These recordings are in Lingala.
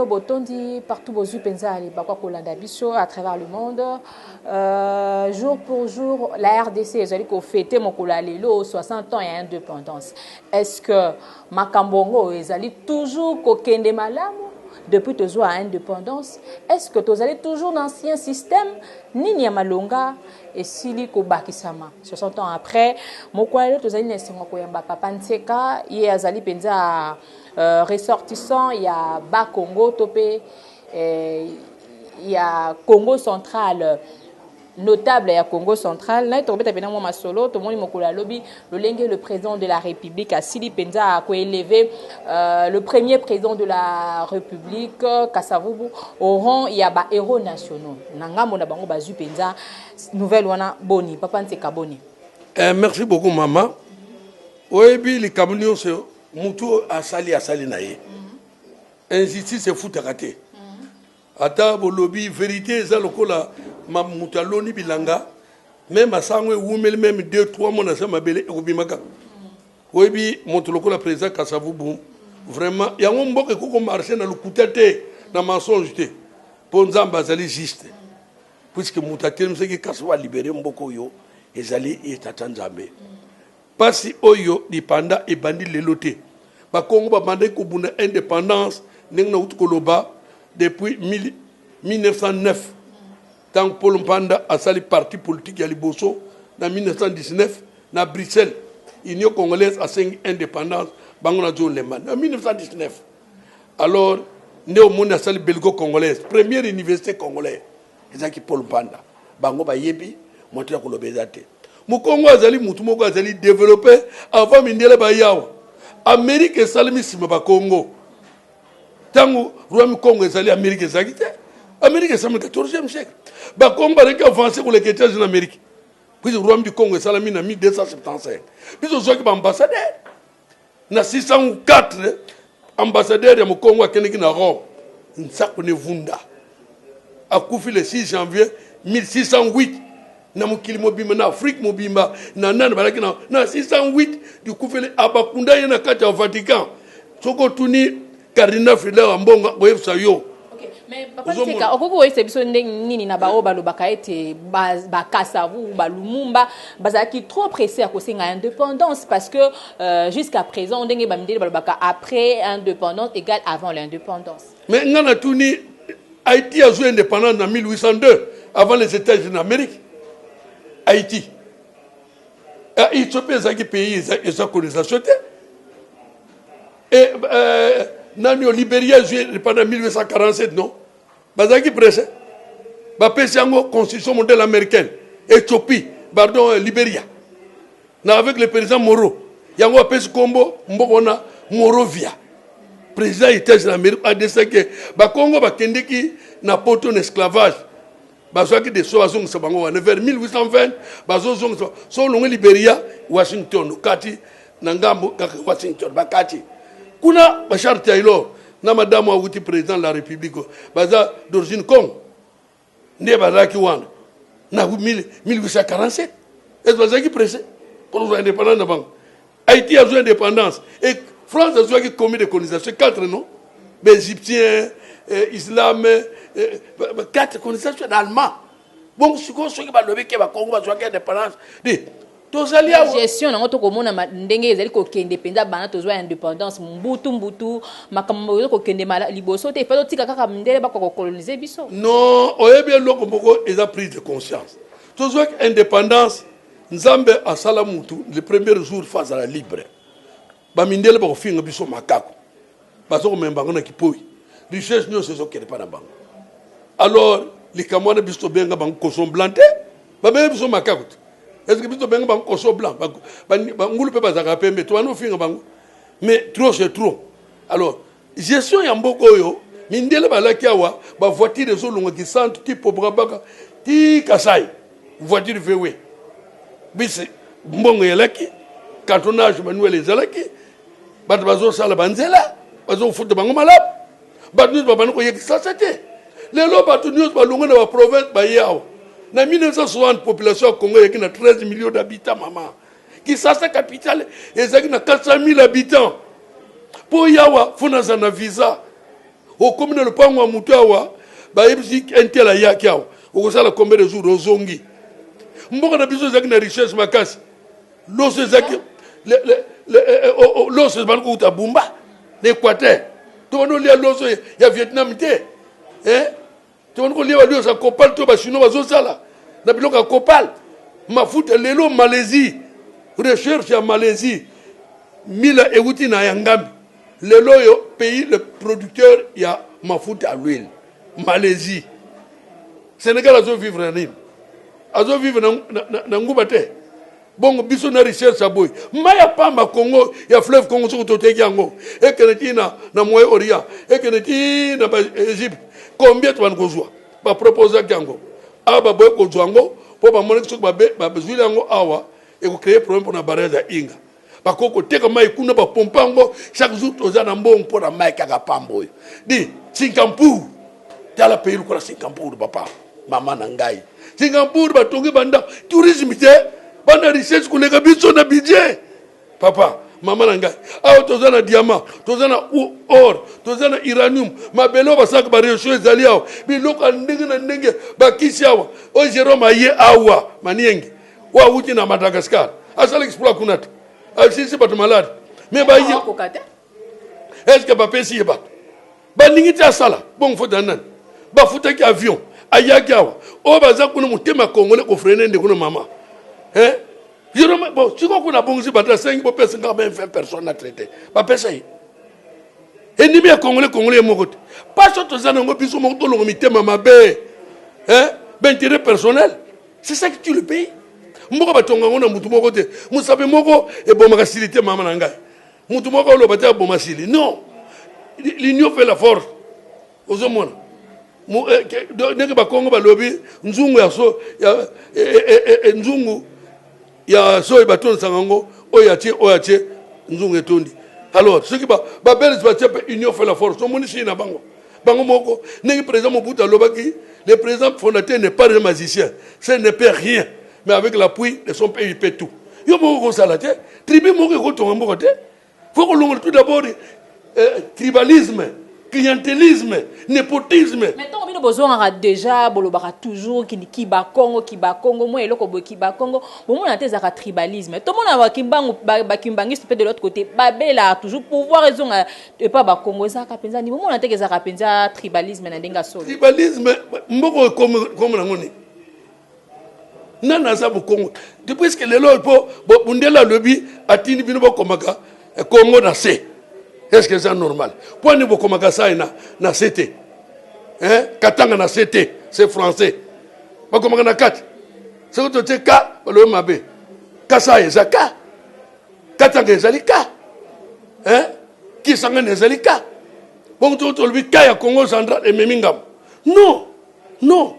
Botondo botondi partout bozwi mpenza libakwa kolanda biso à travers le monde. Jour pour jour, la RDC ezali kofêter mokolo ya lelo 60 ans ya indépendance. Est-ce que makambo yango ezali toujours kokende malamu depuis tozwa indépendance? Est-ce que tozali toujours dans ancien système? Nini ya malonga esili kobakisama 60 ans après? Mokolo ya lelo, tozali na esengo koyamba papa Nseka. Ye azali mpenza ressortissant ya Bakongo to mpe ya Congo Central, notable ya Congo Central. Naye tokobeta mpenza mwa masolo. Tomoni mokolo alobi lolenge le président de la République asili mpenza koélever le premier président de la République, Kasavubu, au rang ya bahéros nationaux. Na ngambo na bango, bazwi mpenza nouvelle wana boni, papa Nseka, boni? Merci beaucoup, mama. Oyebi, likambo nyonso mutu asali, asali na ye. Injustice efutaka te. Ata bolobi vérité, eza lokola moto aloni bilanga, même masango ewumeli même 2, 3 mois na se mabele, ekobima kaka. Oyebi, moto lokola président Kasavubu, vraiment, yango mboka ekoki komarcher na lokuta te, na mensonge te, mpo Nzambe azali juste, puisque moto atelemisaki Kasavubu alibérer mboka oyo ezali ye tata Nzambe. Mpasi oyo lipanda ebandi lelo te. Bakongo babandaki kobunda indépendance, ndenge nauti koloba, depuis 1909, ntango Paul Mpanda asali parti politique ya liboso na 1919 na Bruxelles, Union congolaise, asengi indépendance bango na John Lemba na 1919. Alors nde omoni asali Belgo Congolaise, première université congolaise ezalaki Paul Mpanda. Bango bayebi moto ya koloba eza te. Mokongo azali mutu moko azali développé avant mindele bayawa. Amérique esalemi nsima Bakongo. Ntango royaume Congo ezali, Amérique ezalaki te. Amérique esalemi 14e siècle. Bakongo bazalaki avancé koleka États-Unis na Amérique, puisque royaume du Congo esalami na 1275. Biso ozwaki baambassadeur na 604. Ambassadeur ya mokongo akendeki na Rome, Nsaku ne Vunda, akufi le 6 janvier 1608. Na mokili mobimba, na Afrique mobimba, na nani bazalaki na 608 likufeli, abakunda ye na kati ya Vatican. Soki otuni cardinal Fridolin Ambongo, koyebisa yo. Mais papa Nseka, okoki koyebisa biso ndenge nini na baoyo balobaka ete Bakasavubu, Balumumba bazalaki trop pressé ya kosenga indépendance, parce que jusqu'à présent, ndenge bamindele balobaka, après indépendance égale avant l'indépendance? Mais nga natuni, Haïti azwi indépendance na 1802, avant les États-Unis d'Amérique. Haïti, Éthiopie ezalaki pays eza colonisation te. E nani o Libéria ezwi indépendance 1847, non? Bazalaki pressé, bapesi yango constitution modèle américaine. Éthiopie, pardon, Libéria, na avec le président Monroe, yango bapesi nkombo mboka wana Monrovia. Président États-Unis d'Amérique adesaki Bakongo bakendeki na Poto na esclavage, bazwaki de so bazongisa bango wana vers 1820. Bazozongisa so olongo Libéria, Washington okati na ngambo kaka Washington, bakati kuna baCharles Taylor na madame awuti président de la République, baza d'origine Congo, nde bazalaki wana na 1847. Ese bazalaki pressé kozwa indépendance na bango? Haïti azwi indépendance et France azwaki combien de colonisation? Quatre, non? Baégyptien, islam, quatre colonisation na allemand. Bongo sikoyo, soki balobi ke Bakongo bazwaki indépendance de tozali awa. Gestion nango, tokomona ndenge ezali kokende mpenza. Bana tozwa indépendance, mbutu mbutu makambo eza kokende liboso te. Efa totika kaka mindele bakoka kocoloniser biso? Non, oyebi, eloko moko eza prise de conscience. Tozwaki indépendance, Nzambe asala mutu le premier jour fa azala libre. Bamindele bakofinga biso makako, baza komema bango na kipoi, richesse nyonso ezokende mpa na bango. Alors likambo wana, biso tobenga bango cochon blanc te, babenga biso makako te. Est ce que biso tobenga bango cochon blanc? Bangulu mpe bazalaka pembe, tobandi kofinga bango, mais trop c'est trop. Alors gestion ya mboka oyo, mindele balaki awa, bavoiture ezolongaki centre ti Pobrabaka ti Kasai, voiture VW bisi. Mbongo elaki, cartonnage manuel ezalaki, bato bazosala banzela, bazofuta bango malamu, bato nyonso babandi koya Kisasa te. Lelo bato nyonso balongwe na baprovince, baye awa. Na 1960, population ya Congo eyaki na 13 millions d'habitants. Mama, Kisasa capitale ezalaki na 400 000 habitants. Mpo yawa, fo naza na visa. Okomi na lopango ya motu awa, bayebisi un tel ayaki awa, okosala combien de jours ozongi. Mboka na biso ezalaki na richesse makasi. Loso ezalaki loso ebandi kouta Bumba na Équateur. Tobandi kolia loso ya Vietnam te. Eh? Tobandi kolia balioso ya copal to bachinois bazosala na biloko ya copal. Mafuta lelo Malaisie, recherche ya Malaisie mila euti na ya Ngambi. Lelo oyo pays le producteur ya mafuta ya l'huile Malaisie. Sénégal azo vivre na nini? Azo vivre na nguba te. Bongo biso na richesse ya boye, mai ya pamba Congo ya fleuve Congo, soki toteki yango ekende ti na Moyen Orient, ekende ti na ba Egypte, combien tobandi kozwa? Baproposaki yango awa, baboye kozwa yango mpo bamonaki soki bazwili yango awa ekocreye problème mpona barrage ya Inga. Bakoki koteka mai kuna, bapompa yango chaque jour, toza na mbongo mpo na mai kaka pamba oyo. Di Singapour, tala pays lokola Singapour, papa, mama na ngai, Singapour batongi banda tourisme te, banda richesse koleka biso na budget. Papa, mama na ngai, awa toza na diamant, toza na or, toza na uranium, mabele oyo basalaka barechaud ezali awa, biloko ya ndenge na ndenge, bakisi awa. Oyo Jerome aye awa manienge, oyo awuti na Madagascar, asala exploit kuna te, asilisi bato malade, me baye est-ce bapesi ye bato balingi te asala bongo? Fota nani bafutaki avion ayaki awa? Oyo baza kuna motema congolais kofreiner ndeko na mama, eh? Jerome, bon, sikoyo kuna abongisi bato, asengi bopesa nga ba 20 personnes na traité, bapesa ye. Ennemi ya congolais, congolais ye moko te. Pasi oyo toza nango, biso moko tolongo mitema mabe, hein? Baintérêt personnel, c'est ça qui tue le pays. Mboka batonga yango na mutu moko te. Mosapi moko ebomaka sili te, mama na ngai. Mutu moko oloba te aboma sili, non. L'union fait la force. Ozomona ndenge bakongo balobi nzungu ya so ya nzungu ya soyi batondisaka yango, oyo atie, oyo atie, nzungu etondi. Alors soki babelge batie mpe union fait la force, omoni sii na bango bango moko. Ndenge président Mobutu alobaki, le président fondateur n'est pas un magicien, ce ne peut rien, mais avec l'appui de son pays il peut tout. Yo moko kosala te, tribu moko ekotonga mboka te. Faut kolongola tout d'abord tribalisme, clientélisme, népotisme. Mais ntango bino bozongaka déjà, bolobaka toujours ki bakongo, ki bakongo, mwa eloko boye, ki bakongo, bomona te ezalaka tribalisme? Tomona bakimbangu, bakimbangiste mpe de l'autre côté babelaka toujours pouvoir ezonga epa bakongo. Ezalaka mpenza nini? Bomona teke ezalaka mpenza tribalisme na ndenge ya solo? Tribalisme, mboka ekomi nango nini? Nani aza bokongo te? Puisque lelo mpo bundele alobi atindi bino bokomaka Kongo na se, est ce que eza normal? Mpo ani bokomaka sai na se te, hein? Katanga na se te, c'est français, bakomaka na kati. Soki totie ka, balobi mabe. Kasai eza ka, Katanga ezali ka, hein? Kisangani ezali ka. Bongo tolobi ka ya Congo central ememi ngambo. Non, non,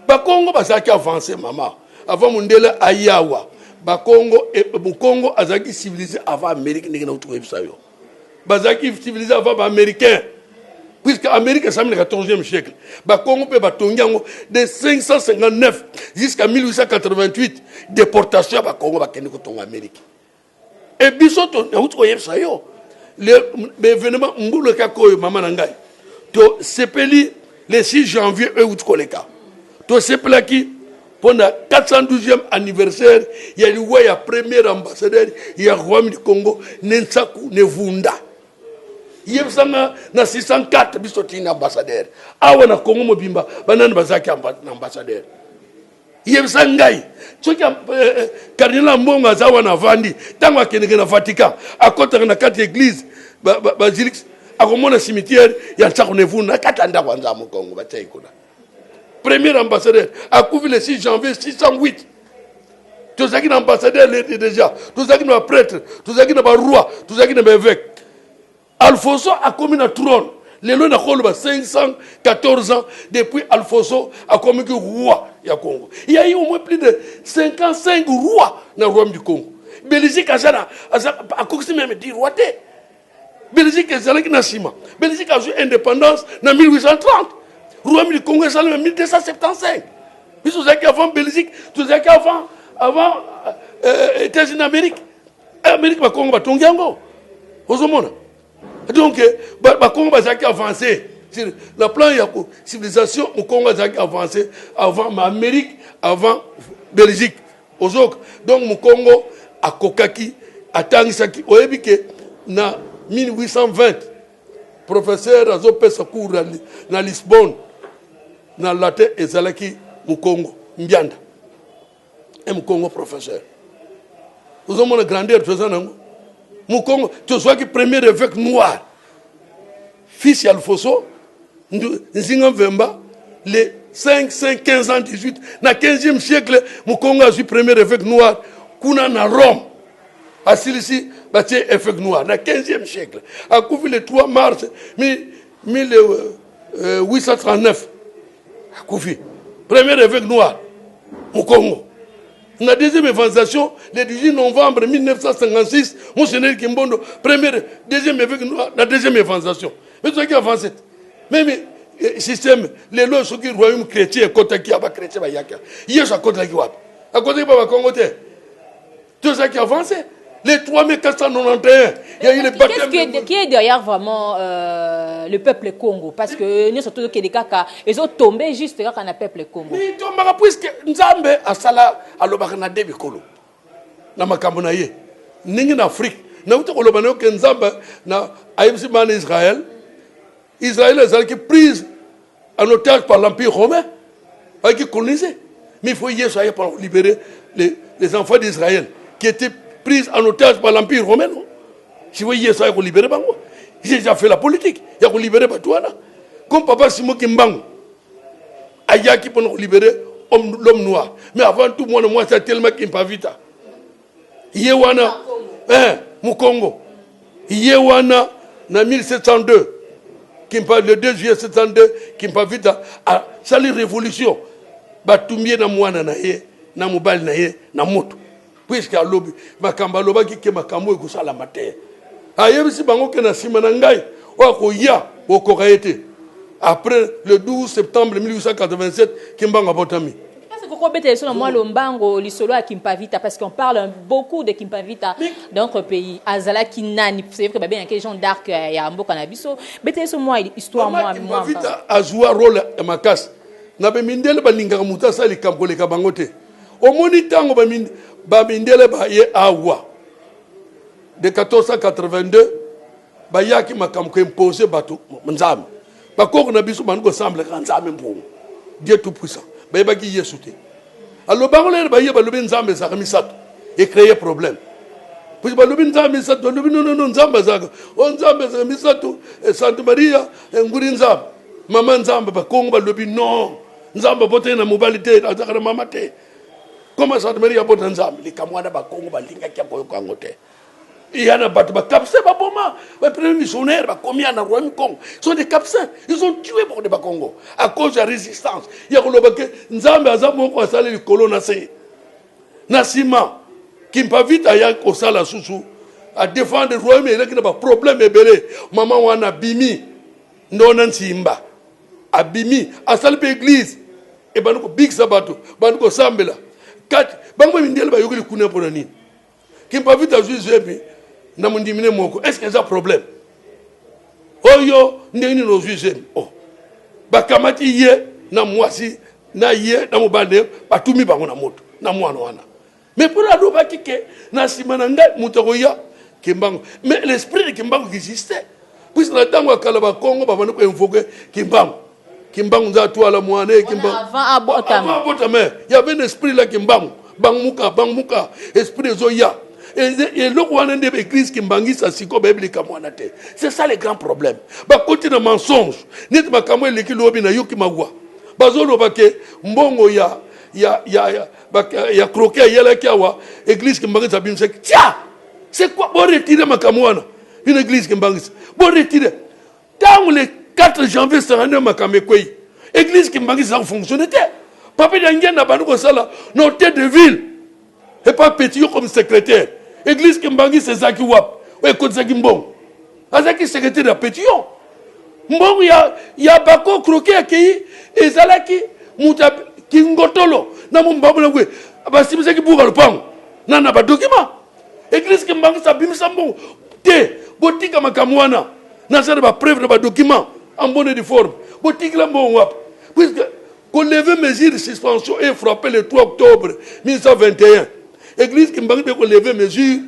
bakongo bazalaki avancé, mama, avant mondele ayawa. Bakongo, mokongo azalaki civilisé avant Amérique. Ndenge nauti koyebisa yo, bazalaki civilisé avant baaméricain, puisque Amérique esami na 14e siècle. Bakongo mpe batongi yango de 559 jusqu'à 1888, déportation ya bakongo, bakende kotonga Amérique. E biso nauti koyebisa yo baévénement mbula kaka oyo, mama na ngai. Tosepeli le 6 janvier oyo euti koleka, tosepelaki mpona 412e anniversaire ya liwa ya premier ambassadeur ya royaume du Congo, ne Nsaku ne Vunda. Yebisanga, na 604 biso tini ambassadeur awa na Congo mobimba, banani bazalaki na ambassadeur? Yebisa ngai. Soki cardinal Ambongo aza wana avandi, ntango akendeke na Vatican, akɔtaka na kati ya église basilique, akomona cimetière ya Nsaku ne Vunda na kati ya ndako ya Nzambe. Congo batiaki kuna premier ambassadeur, akufi le 6 janvier 608. Tozalaki na ambassadeur déjà, tozalaki na baprêtre, tozalaki na baroi, tozalaki na baévêque. Alfonso akomi na trône lelo, nakoloba 514 ans depuis Alfonso akomiki roi ya Congo. Il y a eu au moins plus de 55 rois na royaume du Congo. Belgique aza na akokisi même 10 roi te. Belgique ezalaki na nsima. Belgique azwi indépendance na 1830, royaume du Congo ezali na 1275. Biso tozalaki avant Belgique, tozalaki avant États-Unis d'Amérique. Amérique, bakongo batongi yango. Ozomona, donc bakongo bazalaki avancé. Sur le plan ya civilisation, mokongo azalaki avancé avant ma Amérique, avant Belgique. Ozoka donc mokongo akokaki, atangisaki. Oyebi ke na 1820, professeur azopesa cours na Lisbonne na latin, ezalaki mokongo Mbianda e mokongo professeur. Ozomona grandeur toza nango. Mokongo tozwaki premier évêque noir, fils ya Alfonso Nzinga Mvemba, le 5 5 15 ans 18 na 15e siècle. Mokongo azwi premier évêque noir kuna na Rome. Asilisi, batie évêque noir na 15e siècle. Akufi le 3 mars 1839. Akufi premier évêque noir mokongo. Na deuxième évangélisation, le 18 novembre 1956, monseigneur Kimbondo, premier, deuxième évêque noir na deuxième évangélisation. Mais tozalaki avancé même système. Lelo soki royaume chrétien ekɔtaki ya bachrétien, bayaki, Yesu akɔtaki wapi? Akɔtaki pa bakongo te. Tozalaki avancé. Le 3 mai 491, il y a eu le baptême. Qui est derrière vraiment le peuple Congo? Parce que nous surtout que kaka ils ont tombé juste kaka na peuple Congo. Mais tombaka puisque Nzambe asala, alobaka na de bikolo na makambo na ye ndenge na Afrique. Nauti koloba na yo ke Nzambe na ayebisi bana Israël. Israël ezalaki prise en otage par l'Empire romain, ayaki colonisé. Mais il faut Yesu aye pour libérer les enfants d'Israël qui étaient pris en otage par l'Empire romain, non? Si vous Yesu aye kolibérer bango, j'ai déjà fait la politique ya kolibérer bato wana, comme papa Simon Kimbangu ayaki mpona kolibérer l'homme noir. Mais avant tout, mwana mwasi atelemaki, Kimpavita ye wana, mokongo ye wana na 1702. Kimpa, le 2 juillet 702, Kimpavita asali révolution. Batumbi ye na mwana na ye, na mobali na ye na moto, puisque alobi makambo, alobaki ke makambo ekosalama te. Ayebisi bango ke na nsima na ngai oyo akoya, bokoka ye te. Après, le 12 septembre 1887, Kimbangu abotami. Kobeta na mwa lombango lisolo ya Kimpavita, parce qu'on parle beaucoup de Kimpavita dans notre pays. Azalaki nani? C'est vrai que babengaki Jeanne d'Arc ya mboka na biso. Beta biso mwa histoire mwa. Kimpavita azwa rôle ya makasi na bamindele. Balingaka moto asala likambo koleka bango te. Omoni, ntango bamindele baye awa de 1482, bayaki makambo koimposer bato Nzambe. Bakoko na biso bandi kosambelaka Nzambe mpungu, Dieu tout puissant, bayebaki Yesu te. Alobango lere baye, balobi Nzambe ezalaka misato, ecréer problème, puisque balobi Nzambe misato. Balobi nonono, Nzambe azalaka o Nzambe ezalaka misato, Sante Maria, nguri Nzambe, mama Nzambe. Bakongo balobi non, Nzambe abotaki na mobali te, azalaka na mama te. Koma Sante Maria abota Nzambe? Likambo wana bakongo balingaki ya koyoka yango te. Ya na bato bacapucin baboma bapremier missionnaire, bakomi ya na royaume Congo, sont des Capucins. Ils ont tué beaucoup de Bakongo à cause ya résistance ya koloba ke Nzambe aza moko, asali likolo na se. Na nsima, Kimpavita aya kosala susu, adéfendre royaume. Elaki na baproblème ebele. Mama wana abimi ndona nsimba, abimi, asali mpe église, ebandi kobikisa bato, bandi kosambela kati bango. Mindele bayoki likuna mpona nini? Kimpavita azwi zemi na mondimine moko. Est ce que eza problème oyo? Ndenge nini ozwi zemi? Oh, bakamati ye na mwasi na ye na mobali na ye, batumi bango na moto na mwana wana. Mais mpona alobaki ke na nsima na ngai moto akoya, Kimbangu. Mais l'esprit de Kimbangu existait, puisque na ntango ya kala Bakongo babandi koinvoquer Kimbangu. Kimbangu nza atwala mwana ye Kimbangu. Avant abotama. Avant abotama, il y avait un esprit là, Kimbangu, bangmuka bangmuka, esprit ezoya. Eloko wana nde église kimbangisa. Sikoyo bayebi likambo wana te. C'est ça le grand problème. Bakoti na mensonge neti makambo eleki lobi. Nayoki mawa, bazoloba ke mbongo ya croquet ayelaki awa, église kimbangisa abimisaki. Tia, c'est quoi? Boretirer makambo wana. Une église kimbangisa, boretirer. Ntango le 4 janvier 59 makambo ekwei, église kimbangisa eza kofonctionner te. Papa Diangienda bandi kosala na hôtel de ville epa petit yo comme secrétaire. Église kimbangisa ezalaki wapi oyo ekotisaki mbongo? Azalaki secrétaire ya Pétion. Mbongo ya bako croquet akei, ezalaki moto kingotolo na mombambo na kwe, basimisaki buka lopango na badocument. Église kimbangisa abimisa mbongo te. Botika makambo wana, naza na bapreuve na badocument. En bonne et due forme. Botikila mbongo wapi? Puisque kolever mesure de suspension et frapper le 3 octobre 1921, église Kimbangu kolever mesure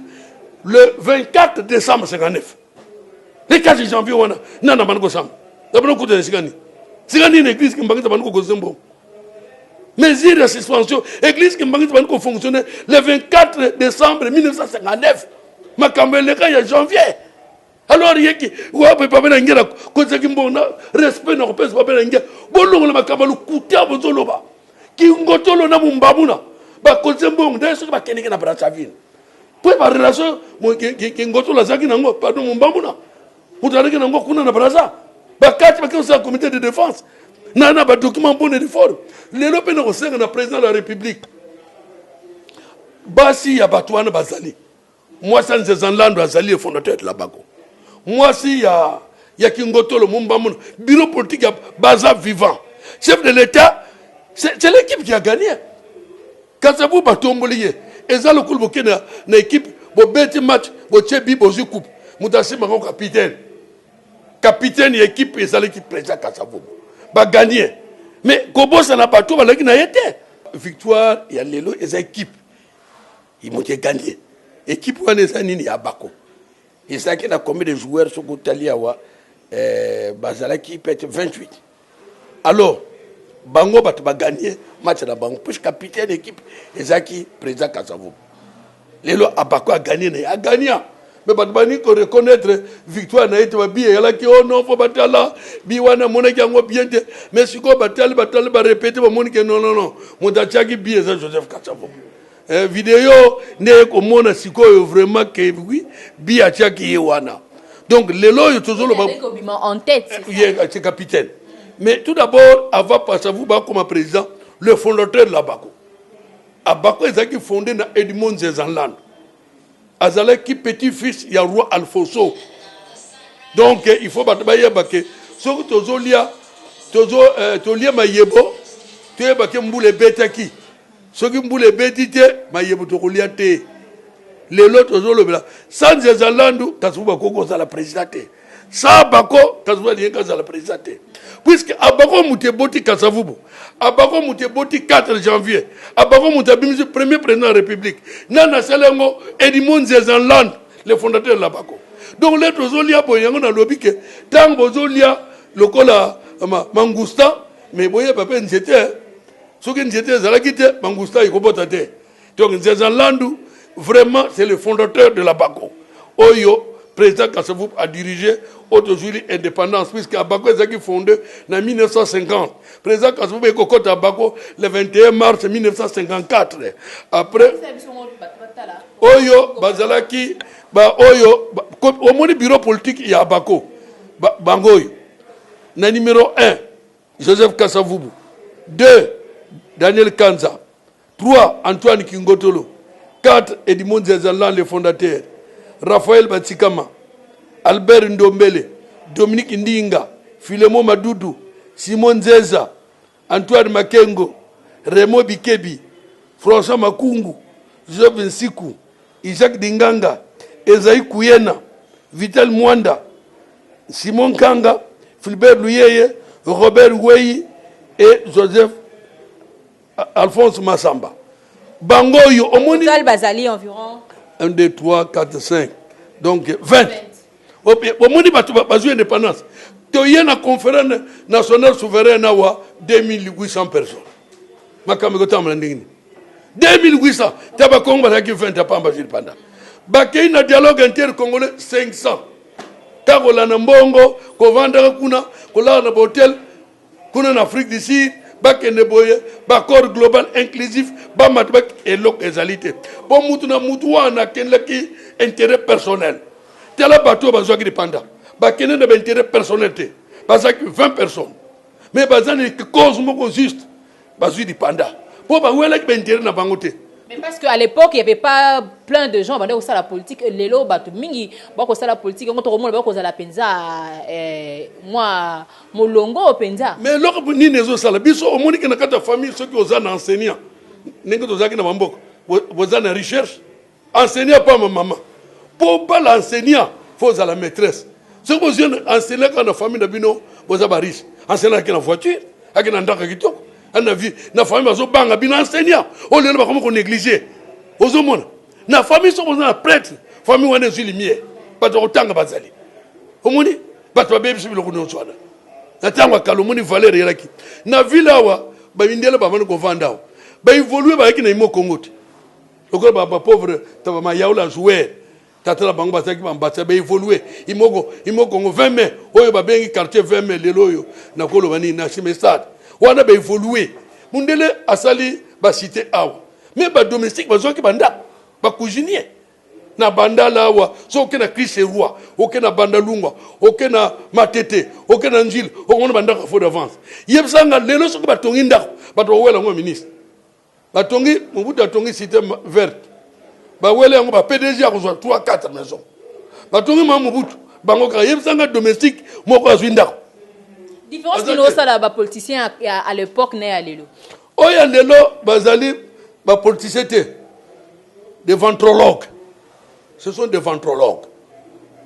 le 24 décembre 59, le 4 janvier wana nana bandi kosamba, na bandi kokutana esika nini, sika nini église Kimbangu bandi kokoze mbongo. Mesure de suspension, église Kimbangu bandi kofonctionner le 24 décembre 1959. Makambo eleka ya janvier. Alors yeki wape papa na ngai nakozaki mbongo na respect na kopesa papa na ngai. Bolongola makambo ya lokuta bozoloba. Kingotolo na Mumbamuna bakoze mbongo nde soki bakendeki na Brazzaville po barelation Kingotolo azalaki nango, pardon, Mumbamuna moto azalaki nango kuna na Braza, bakati bakei kosala comité de défense na badocument bonne et forme. Lelo mpe na kosenga na président de la République, basi ya bato wana bazali, mwasi ya Nzeza Nlando azali le fondateur de l'Abako, mwasi ya Kingotolo, Mumbamuna, bureau politique ya baza vivant. Chef de l'État, c'est l'équipe qui a gagné. Kasavu batomboli ye, eza lokola bokende na équipe, bobeti match, botie bi, bozwi coupe, moto asimbaka capitaine. Capitaine ya équipe ezalaki président Kasavubu. Bagagner, mais kobosana bato balaki na ye te. Victoire ya lelo eza équipe moto egagner. Équipe wana eza nini? Ya Bako ezalaki na combien de joueurs? Soki otali awa, bazalaki peut-être 28. Alors bango bato bagagner match na bango, puisque capitaine équipe ezalaki président Kasavubu. Lelo Abako agagner na ye, agagna, mais bato bani koreconnaître victoire na ye te. Babi eyalaki o non, faut batala bi wana, amonaki yango bien te. Mais sikoyo batali, batali, barépéter, bamoni ke non, non, non, moto atiaki bi eza Joseph Kasavubu. Video nde komona sikoyo vraiment ke oui, bi atiaki ye wana. Donc lelo oyo tozoloba en tête. Ye c'est capitaine. Mais tout d'abord, avant Kasavubu bakoma président, le fondateur de l'Abako, Abako ezalaki fondé na Edmond Nzeza Nlando, azalaki petit-fils ya roi Alfonso. Donc il faut bato bayeba ke soki tozolia, tozo tolia mayebo, toyeba ke mbula ebetaki. Soki mbula ebeti te, mayebo tokolia te. Lelo tozolobela sans Nzeza Nlandu, Kasavubu akoki kozala président te. Sans Abako, Kasavubu alingi azala président te, puisque Abako moto eboti Kasavubu, Abako moto eboti 4 janvier, Abako moto abimisi premier président de la République. Nani asali yango? Edmond Nzeza Nlandu, le fondateur de l'Abako. Donc le tozolia boye, yango nalobi ke ntango bozolia lokola mangusta, mais boyeba mpe nzete. Soki nzete ezalaki te, mangusta ekobota te. Donc Nzeza Nlandu, vraiment, c'est le fondateur de l'Abako oyo président Kasavubu a dirigé, oyo tozwili indépendance, puisque Abako ezalaki fondé na 1950. Président Kasavubu ekokota Abako le 21 mars 1954. Après oyo bazalaki ba oyo omoni bureau politique ya Abako, bango oyo na numéro 1, Joseph Kasavubu, 2, Daniel Kanza, 3, Antoine Kingotolo, 4, Edmond Nzeza, le fondateur, Raphaël Batsikama, Albert Ndombele, Dominique Ndinga, Philemon Madudu, Simon Nzeza, Antoine Makengo, Raymond Bikebi, François Makungu, Joseph Nsiku, Isaac Dinganga, Esaïe Kouyena, Vital Mwanda, Simon Kanga, Philbert Luyeye, Robert Wei et Joseph Alphonse Massamba. Bango oyo omoni. Total bazali environ? 1, 2, 3, 4, 5, donc 20. Omoni bato bazwi indépendance, toye na conférence nationale souveraine awa, 2800 personnes. Makambo ekotambola ndenge nini? 2800 ta Bakongo bazalaki 20 apamba zilipanda. Bakei na dialogue intercongolais, 500. Ta kolanda mbongo, kovandaka kuna, kolala na bahotel kuna na Afrique du Sud, bakende boye baaccord global inclusif, bamata ba eloko ezali te, mpo mutu na mutu wana akendaki intérêt personnel. Tala bato oyo bazwaki lipanda, bakende na baintérêt personnel te. Bazalaki 20 personnes, mais baza na cause moko juste, bazwi lipanda mpo bawelaki baintérêt na bango te. Mais parce qu'à l'époque, il n'y avait pas plein de gens qui la politique. Lelo, bato mingi, bako la politique, on to bako la penza, moi, molongo penza. Mais eloko nini ezosala biso? Omoni ke na kati ya famille, soki oza na enseignant, ndenge tozalaki na bamboka, boza na recherche, enseignant pa mama, mpo bala enseignant, faut ozala maîtresse. Soki bozwi enseignant kaka na famille na bino, Boza bariche. Enseignant ake na voiture, ake na ndako ya kitoko, na vie na famille bazobanga bino enseignant oyo lelo bakomi konéglige. Ozomona na famille soki boza na prêtre, famille wana ezwi lumière, bato bakotanga bazali. Omoni bato babebisi biloko nyonso wana na ntango ya kala. Omoni valeur eyelaki na ville awa, bamindele bamani kovanda awa, baévoluer, bayaki na imo Kongo te lokola bapauvre bamayaula joueur. Tata na bango bazalaki bambata, baévoluer imoko imo Kongo 20 mai oyo babengi quartier 20 mai lelo oyo, nakoloba nini, na Chimestade wana baévoluer. Mundele asali bacité awa, mais badomestique bazwaki bandako, bacuisinier na Bandala awa. So oke na Christ Roi, oke na Bandalungwa, oke na Matete, oke na Njili, okomona bandako ya faux d'avance. Yebisanga lelo, soki batongi ndako, bato bawela yango. Ministre batongi, Mobutu atongi Cité Verte, bawele yango, ba PDG akozwa 3 4 maison. Batongi mama Mobutu, bango kaka. Yebisanga domestique moko azwi ndako. Différence nini osala bapoliticien à l'époque na ya lelo? Oyo ya lelo bazali bapoliticien te, des ventrologues. Ce sont des ventrologues,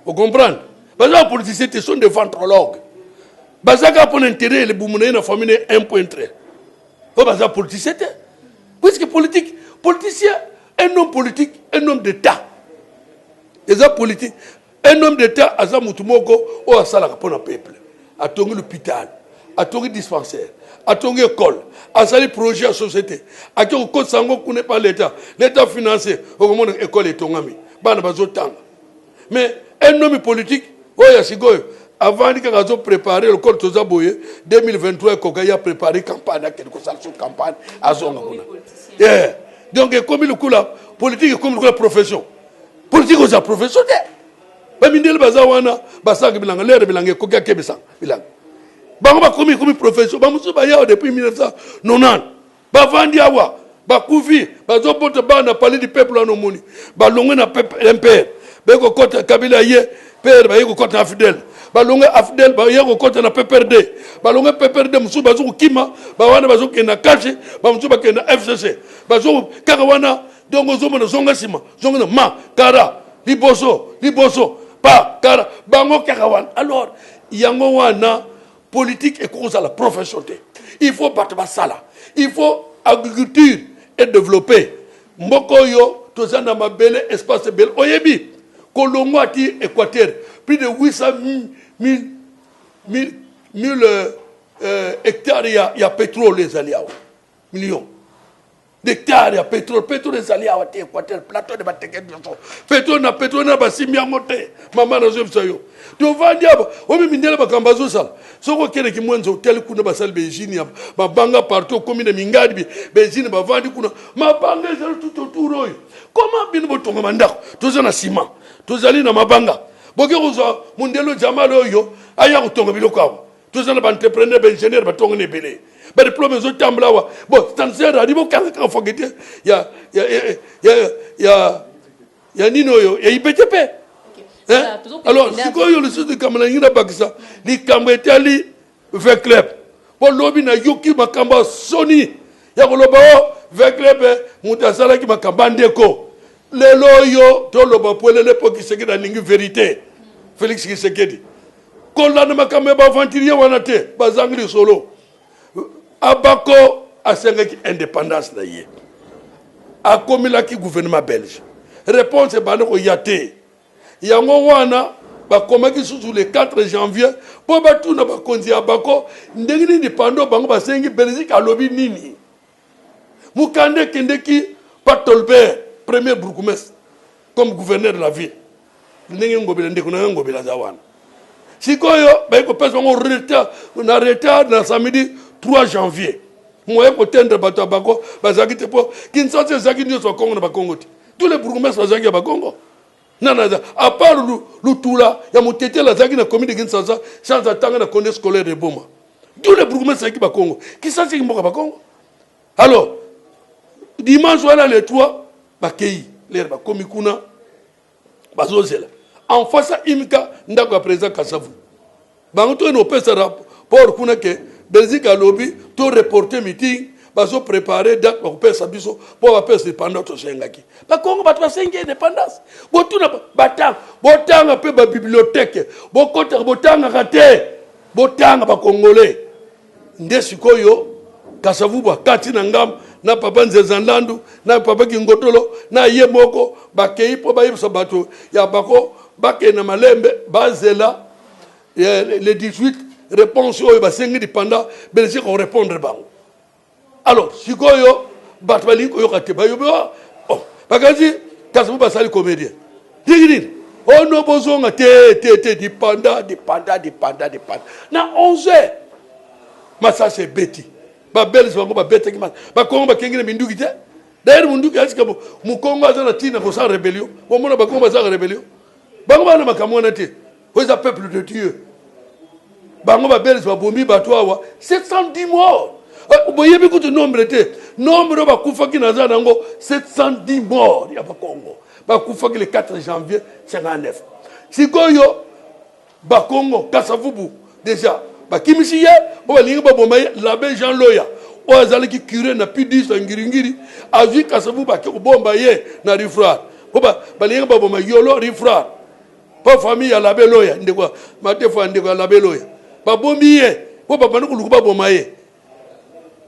vous comprenez? Baza bapoliticien te, ce sont des ventrologues. Baza kaka mpona intérêt libumu na ye na famille na ye, un point trait. Oyo baza politicien te, puisque politique, politicien, un homme politique, un homme d'état eza politique. Un homme d'état aza motu moko oyo asalaka mpona peuple: atongi l'hôpital, atongi dispensaire, atongi école, asali projet ya société, ake kokotisa yango kuna epa l'état, l'état financier, okomona école etongami, bana bazotanga. Mais un homme politique oyo ya sikoyo avandi kaka, azoprépare lokola toza boye, 2023 ekoka, ye aprépare campagne, akende kosala so campagne, azonga kuna. Yeah. Donc ekomi lokola politique, ekomi lokola profession. Politique oza profession te. Bamindele baza wana, basalaka bilanga, lere bilanga ekoki, akebisanga bilanga. Bango bakomi, ekomi profession. Bamosusu bayawa depuis 1990, bavandi awa, bakufi, bazobota bana. Palais du Peuple wana omoni, balongwe na MPR, baye kokɔta Kabila ye pere, baye kokɔta na AFDL, balongwe AFDL, baye kokɔta na PPRD, balongwe PPRD, mosusu bazo kokima, bawana bazokende na CACH, bamosusu bakende na FCC, bazo kaka wana. Donc ozomona zonga nsima, zonga na ma kara liboso, liboso pa kara, bango kaka wana. Alors yango wana politique ekoki kozala profession te. Il faut bato basala, il faut agriculture edévelopper mboka oyo. Toza na mabele, espace ebele. Oyebi, kolongwa ti Équateur, plus de 800 000, 000, 000 hectares ya pétrole ezali awa, million d'hectares ya pétrole. Pétrole ezali awa te, Équateur, plateau de Bateke nyonso, pétrole na pétrole na basimbi yango te. Mama, nazoyebisa yo, tovandi awa, omi mindele makambo azosala. Soki okendeki mwenza, otali kuna, basali bausine ya mabanga partout. Okomi na Mingadi, bausine bavandi kuna, mabanga ezali tout autour. Oyo koma bino botonga bandako, toza na ciment, tozali na mabanga. Boke kozwa mondele Jamale oyo aya kotonga biloko awa. Toza na baentrepreneur, baingénieur, batonga na ebele, badiplôme ezotambola awa. Bon, stanislas adi bokanga kaka faculté ya nini oyo ya IBTP. Alors sikoyo lisusu likambo na ngai nabakisa, likambo etali V.Club, mpo lobi nayoki makambo ya soni ya koloba o V.Club moto asalaki makambo. Andeko, lelo oyo toloba polele, mpo Tshisekedi alingi vérité. Félix Tshisekedi kolanda makambo ya baaventurier wana te, bazangi lisolo. Abako asengaki indépendance na ye, akomelaki gouvernement belge, réponse ebandi koya te. Yango wana bakomaki susu le 4 janvier mpo batuna bakonzi ya bako ndenge nini pando bango basengi, Belgique alobi nini. Mokanda ekendeki pa Tolbert, premier bourgmestre, comme gouverneur de la ville, ndenge Ngobila, ndeko na ye Ngobila aza wana. Sikoyo baye kopesa bango retard na retard na samedi 3 janvier. Moye kotendre bato ya bango bazalaki te, mpo Kinshasa ezalaki nyonso Bakongo na Bakongo te. Tous les bourgmestres bazalaki ya Bakongo. Nana aza à part Lutula ya Motetela azalaki na commune de Kinshasa sans atanga na condé scolaire de Boma. Tous les bourgmestres azalaki Bakongo. Kinshasa eki mboka Bakongo. Alors dimanche wana le 3, bakei lere, bakomi kuna, bazozela en face ya imika, ndako ya président Kasavu. Bango toyeni opesa rapport kuna ke Belgique alobi to reporter meeting, bazoprépare date bakopesa biso mpo bapesa indépendance. Tosengaki Bakongo, bato basengi indépendance. Botuna batanga, botanga mpe babibliothèque, bokotaka, botangaka te. Botanga ba Congolais. Nde sikoyo Kasavubu akati na ngambo na papa Nzeza Nlandu na papa Kingotolo na ye moko bakei mpo bayebisa bato ya bako bakende na malembe bazela eh, le 18 réponse oyo basengi lipanda Belgique korépondre bango. Alors sikoyo bato balingi koyoka te, bayobi oh, oh bakanisi kasi bo basali comédien ndenge nini ono oh bozonga te te te dipanda dipanda dipanda dipanda na 11 heures masasi ebeti babelge bango babetaki bakongo bakengi na minduki te. D'ailleurs munduki asika mokongo aza na ntina kosala rébellion, bomona bakongo basala rébellion, bango bana makambo wana te, oyo eza peuple de Dieu. Bango babelge babomi bato awa 710 morts, eh, boyebi kutu nombre te, nombre oyo bakufaki naza nango 710 morts ya bakongo bakufaki le 4 janvier 59. Sikoyo bakongo Kasavubu deja bakimisi ye mpo balingi baboma ye. L'abbé Jean Loya oyo azalaki curé na P10 na Ngiringiri azwi Kasavubu ake kobomba ye na Rifrar mpo balingi baboma Yolo Rifrar mpo famille ya l'abbé Loya, ndeko Matefu ya ndeko ya l'abbé Loya, babomi ye mpo babandi koluka baboma ye.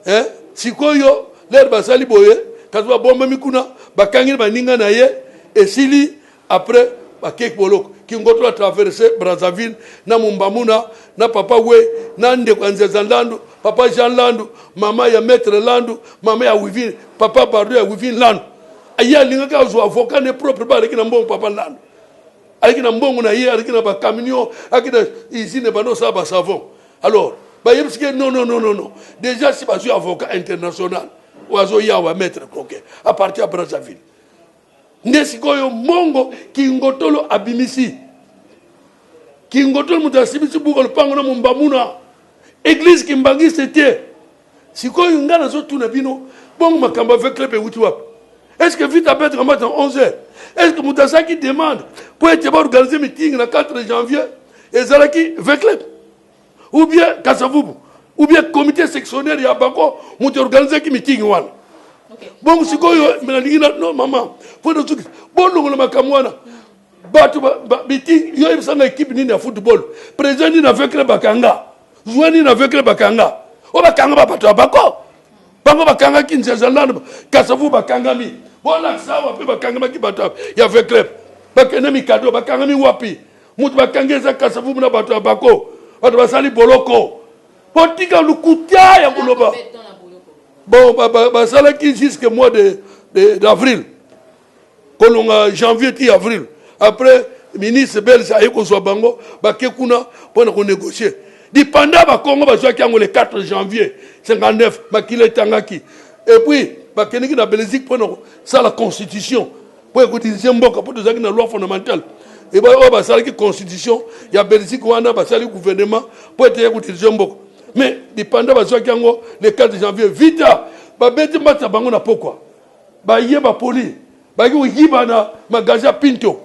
Eh, sikoyo lere basali boye, kasi babombami kuna, bakangi baninga na ye, esili. Après bakeki boloko Kingoto a traverse Brazzaville na Mumbamuna na papa we na ndeko ya Nzeza Nlandu, papa Jean Landu, mama ya maître Landu, mama ya Wivine, papa Bardo ya Wivine Landu. Ye alingaki azwa avocat ne propre, ba aleki na mbongo. Papa Landu aleki na mbongo na ye, aleki na bacamion, aleki na usine bando osala basavon. Alors bayebisi ke non, non, non, non, non, déjà si bazwi avocat international oyo azoya wa maître Croquet à partir ya Brazzaville. Nde sikoyo mbongo Kingotolo abimisi, Kingotolo moto asimisi buka lopango na Mombamuna, église kimbangiste te. Sikoyo ngai nazotuna bino, bongo makambo avec club ewuti wapi? Est ce que vite abetaka match na 11 heures? Est ce que moto asalaki demande mpo ete baorganize meeting na 4 janvier ezalaki V-Club ou bien Kasavubu ou bien comité sectionnaire ya bango moto organisaki meeting wana? Bongo sikoyo nalingi na non mama mpo nazoki bolongola makambo wana. Bato meeting, yo yebisanga équipe nini ya football, président nini na V-Club bakanga, joueur nini na V-Club bakanga? Oyo bakanga babato ya bako, bango bakangaki Nzeza Nlandu, Kasavu bakangami, bolakisa awa mpe bakangamaki bato ya V-Club bakende mikado bakangami wapi? Moto bakangi eza Kasavubu na bato ya bako, bato basali boloko. Botika lokuta ya koloba. Bon, basalaki jusque mois d'avril, kolonga janvier ti avril. Après ministre belge aye kozwa bango, bake kuna mpona konégocier dipanda. Bakongo bazwaki yango le 4 janvier 59, makila etangaki. Et puis bakendeki na Belgique mpona kosala constitution mpo ekodirige mboka, mpo tozalaki na loi fondamentale. Oyo basalaki constitution ya Belgique wana, basali gouvernement mpo ete ye kodirige mboka. Mais dipanda bazwaki yango le 4 janvier. Vita babeti mbati na bango na pokwa, baye bapoli bayaki koyiba na magasin ya Pinto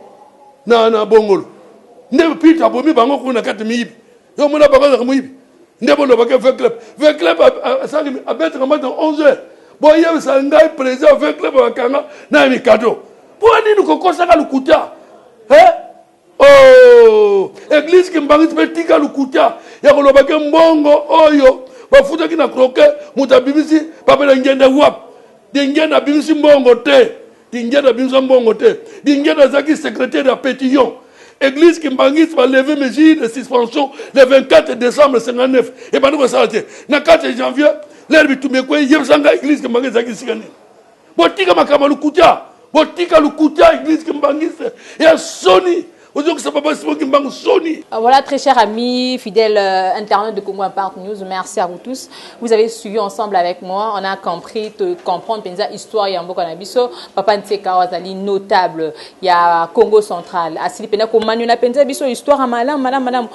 na Bongolo. Nde Pinto abomi bango kuna kati miyibi. Yo mona bango azalaka moyibi. Nde bolobaki V-Club, V-Club asali abetaka match na 11 heures. Boyebisa ngai président V-Club bakanga na ya mikado mpo nini kokosaka lokuta? Eh? Oh, église kimbangisi mpe tika lokuta ya kolobaki mbongo oyo bafutaki na croquet moto abimisi papa na ngende wapi? Dingende abimisi mbongo te, Dingende abimisa mbongo te. Dingende azalaki secrétaire ya Pétillon. Église kimbangisi baleve mesure de suspension le 24 décembre 59, ebandi kosala te na 4 janvier lere bitumba ekwei. Yebisanga église kimbangisi ezalaki esika nini? Botika makambo ya lokuta, botika lokuta. Église kimbangisi ya soni, ozokisa papa Simon Kimbangu soni. Voilà, très chers amis, fidèles internautes de Congo Impact News, merci à vous tous. Vous avez suivi ensemble avec moi. On a compris, te comprendre, penza histoire ya mboka na biso. Papa Nseka azali notable ya Congo central. Asili pena komanyola penza biso histoire malamu malamu malamu.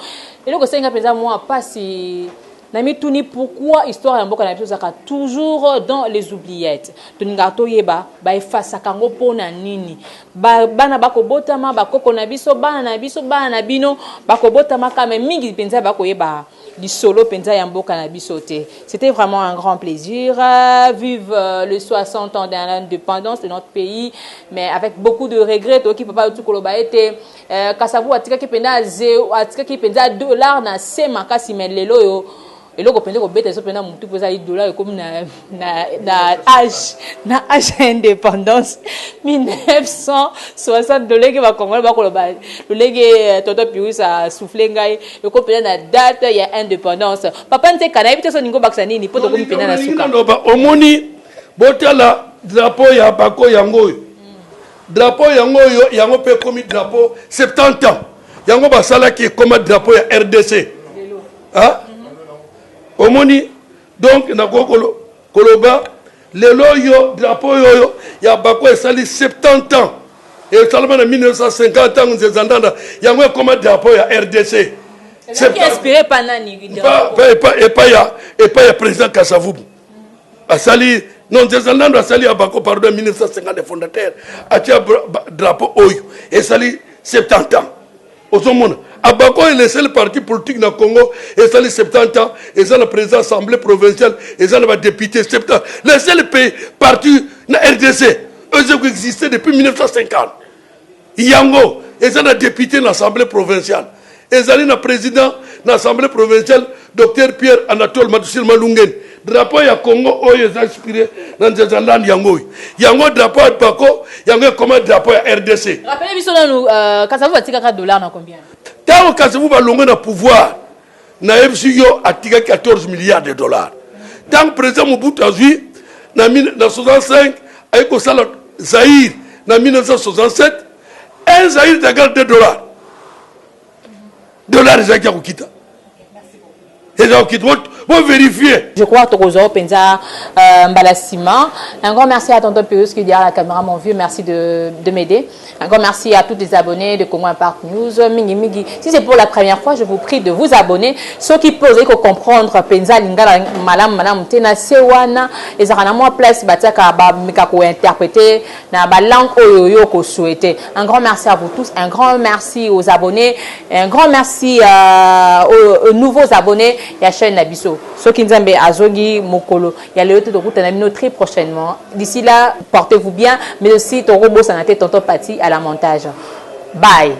Eloko senga penza moi pasi. Namituni pourquoi histoire ya mboka na biso ezalaka toujours dans les oubliettes. Tolingaka toyeba baefasaka yango mpona nini. Bana bakobotama, bakoko na biso, bana na biso, bana na bino bakobotamaka, mais mingi mpenza bakoyeba lisolo mpenza ya mboka na biso te. C'était vraiment un grand plaisir. Vive le 60 ans de l'indépendance de notre pays, mais avec beaucoup de regrets. Toyoki papa otu koloba ete Kasavubu atikaki mpenza, atikaki mpenza dollar na se makasi, mais lelo oyo eloko mpenza kobeta biso mpenza motu mpo ezali dollar ekomi na âge ya indépendance 1960. Lolenge bakongole bakoloba, lolenge tonton Pius asouffle ngai, ekomi mpenza na date ya indépendance. Papa Nzeka, nayebi te so ningi obakisa nini mpo tokomi mpenza na suka. Naloba, omoni, botala drapeau ya bako yango oyo, drapeau yango oyo, yango mpe ekomi drapeau 70 ans. Yango basalaki, ekoma drapeau ya RDC. Ah? Omoni, donc nakoki koloba lelo oyo drapeau oyo ya bako esali 70 ans, esalama na 1950, ntango Nzeza Ndanda, yango ekoma drapeau ya RDC. Ezalaki inspiré pa nani? Epai ya président Kasavubu asali, non, Nzeza Ndando asali ya bako, pardon, 1950, fondateur atia drapeau oyo esali 70 ans. Ozomona, Abako est le seul parti politique na Congo esali 70 ans, eza na président assemblée provinciale, eza na badéputé 70. Le seul pays, parti na RDC oyo koexiste depuis 1950, yango eza na député na assemblée provinciale, ezali na président na assemblée provinciale, docteur Pierre Anatole Matusile Malungeni. Drapeau ya Congo oyo eza inspiré na Nzeza Ndandi, yango oyo, yango drapeau ya Bako, yango ekoma drapeau ya RDC. Rappelez biso nanu, Kasavubu atikaka dollar na combien? Ntango Kasavubu balongwe na pouvoir, nayebisi yo, atikaki 14 milliards de dollars. Ntango président Mobutu azwi na 65, ayi kosala Zaire na 1967, un Zaire égal 2 dollars. Dollar ezalaki ya kokita, eza kokita, bo vérifier. Je crois tokozwa mpenza mbala nsima. Un grand merci à tonton Pius qui est derrière la caméra, mon vieux, merci de m'aider. Un grand merci à tous les abonnés de Congo Impact News. Mingi mingi, si c'est pour la première fois, je vous prie de vous abonner. Soki mpe ozali kocomprendre mpenza lingala malamu malamu te, na se wana ezalaka na mwa place batiaka, bameka kointerpréter na balangue oyo yo kosouhaite. Un grand merci à vous tous, un grand merci aux abonnés, un grand merci aux nouveaux abonnés ya chaîne na biso. Soki Nzambe azongi mokolo ya lelo te, tokutana bino très prochainement. D'ici là, portez-vous bien, mais aussi tokobosana te tonton Pati à la montage. Bye.